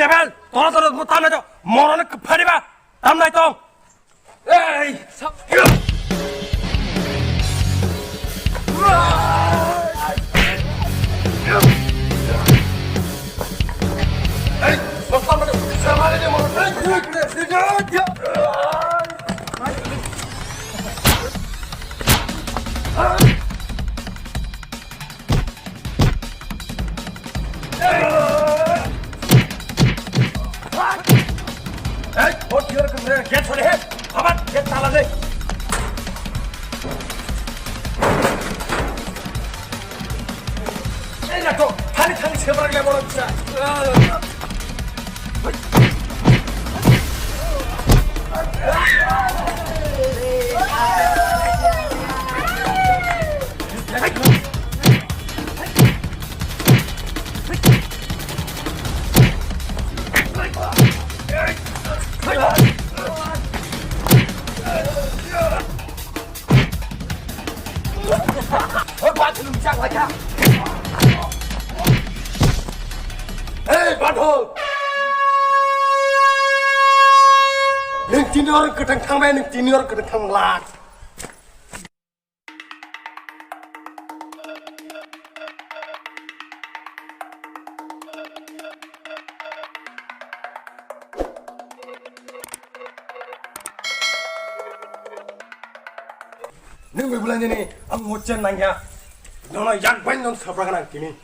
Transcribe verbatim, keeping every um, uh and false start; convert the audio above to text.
Abel, tora tora mo tamna to, moro ne phari ba, tamna to. Ei! Hey, what you're gonna get for the head? Come on, get out of there. Hey, Nato, honey, honey, several level of Hey, Badhol! Nung tini orang ketang thang bai, nung tini orang ketang thang lak. Nung bai bulai nini, ang mochen nangya. Nono yang bai non sabra nang tini.